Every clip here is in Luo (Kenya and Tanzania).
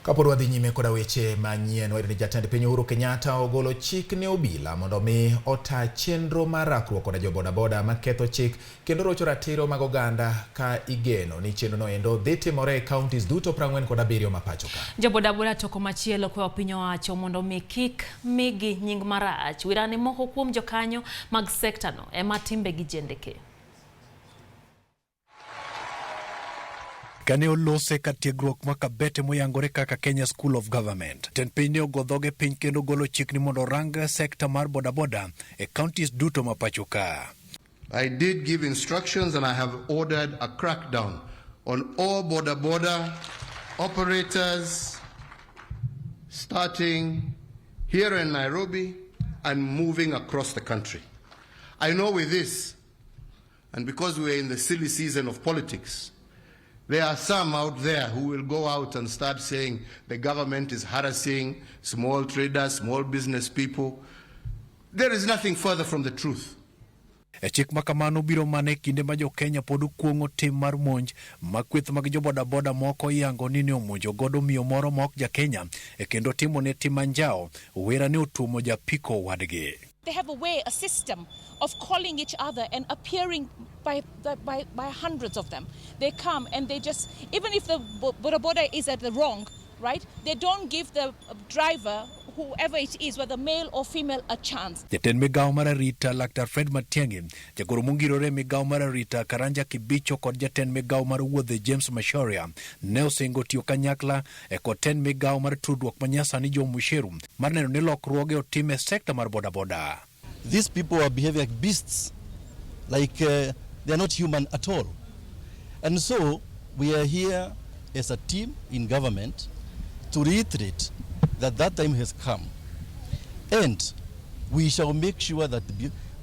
Kapod wadhi nyime koda weche manyien, wayudo ni jatend piny Uhuru Kenyatta ogolo chik ne obila mondo mi ota chenro mar rakruok koda jo bodaboda maketho chik kendo rocho ratiro mag oganda ka igeno ni chenro no endo dhi timore e counties duto 47 ma pacho ka. Jo bodaboda to komachielo kwayo piny owacho mondo mi kik migi nying marach. Wirani moko kuom jokanyo mag sekta no ema timbegi jendeke. Kane olose ka tiegruok ma Kabete moyangore kaka Kenya School of Government, tend piny ne ogo dhoge piny kendo golo chik ni mondo orang sekta mar bodaboda e counties duto ma pacho ka. I did give instructions and I have ordered a crackdown on all boda boda operators starting here in Nairobi and moving across the country. I know with this, and because we are in the silly season of politics, there are some out there who will go out and start saying the government is harassing small traders, small business people. There is nothing further from the truth. E chik ma kamano biro mana e kinde ma jo-Kenya pod kuong'o tim mar monj ma kweth mag jobodaboda moko iyango ni ne omonjo godo miyo moro ma ok ja-Kenya e kendo timo ne tim anjawo, Wera ne otuomo japiko wadgi. They have a way, a system of calling each other and appearing by hundreds of them. They come and they just, even if the boda boda is at the wrong, right, they don't give the driver, whoever it is, whether male or female, a chance. Jatend migawo mar arita Laktar Fred Matiang'i, jagoro mongirore e migawo mar arita Karanja Kibicho kod jatend migawo mar wuodhe James Macharia ne osingo tiyo kanyakla e kod tend migawo mar tudruok manyasani Joe Mucheru mar neno ni lokruoge otim e sekta mar bodaboda. These people are behaving like beasts, like they are not human at all. And so we are here as a team in government to reiterate that that time has come. And we shall make sure that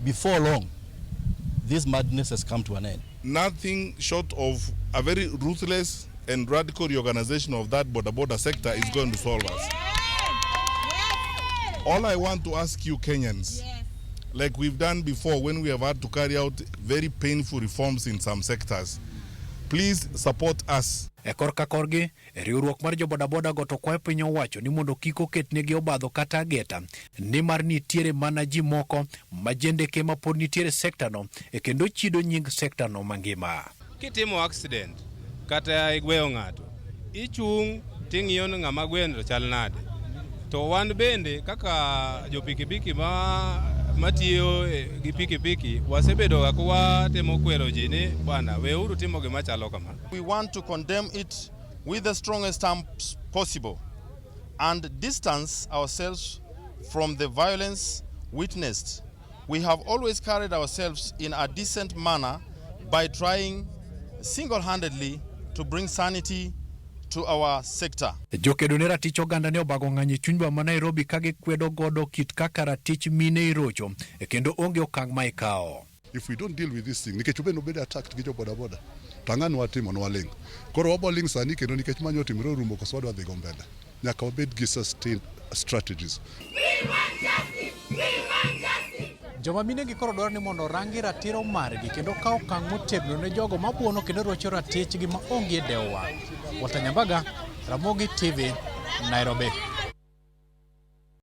before long, this madness has come to an end. Nothing short of a very ruthless and radical reorganization of that boda boda sector is going to solve us. All I want to ask you Kenyans, like we've done before when we have had to carry out very painful reforms in some sectors, please support us. E korka korgi, e riwruok mar jobodaboda go to kwayo piny owacho ni mondo kik oketnegi obadho kata ageta nimar nitiere mana ji moko ma jendeke ma pod nitiere sekta no e kendo chido nying sekta no mangima. Kitimo accident kata igweyo ng'ato, ichung' ting'iyo ni ng'ama gweyo to chal nade. To wan bende kaka jo pikipiki ma matiyo gi pikipiki wasebedo ga kwatemo kwero ji ni bwana weuru timo gima chalo kama. We want to condemn it with the strongest terms possible and distance ourselves from the violence witnessed. We have always carried ourselves in a decent manner by trying single-handedly to bring sanity to our sector. Jokedo ne ratich oganda ne obago ng'anyo e chuny boma ma Nairobi ka gikwedo godo kit kaka ratich mine irocho e kendo onge okang' ma ikawo. If we don't deal with this thing, nikech obe nobed attacked gi jo boda boda, to ang'o nwatimo nwaling'. Koro wabo ling' sani kendo nikech manyo otimore orumo koso wadwa dhigo mbele. Nyaka wabed gi sustained strategies. Joma mine gi koro dwaro ni mondo orangi ratiro margi kendo kawo okang' motegno ne jogo mabuono kendo rocho ratichgi ma onge dewo wang'. Walter Nyambaga, Ramogi TV, Nairobi.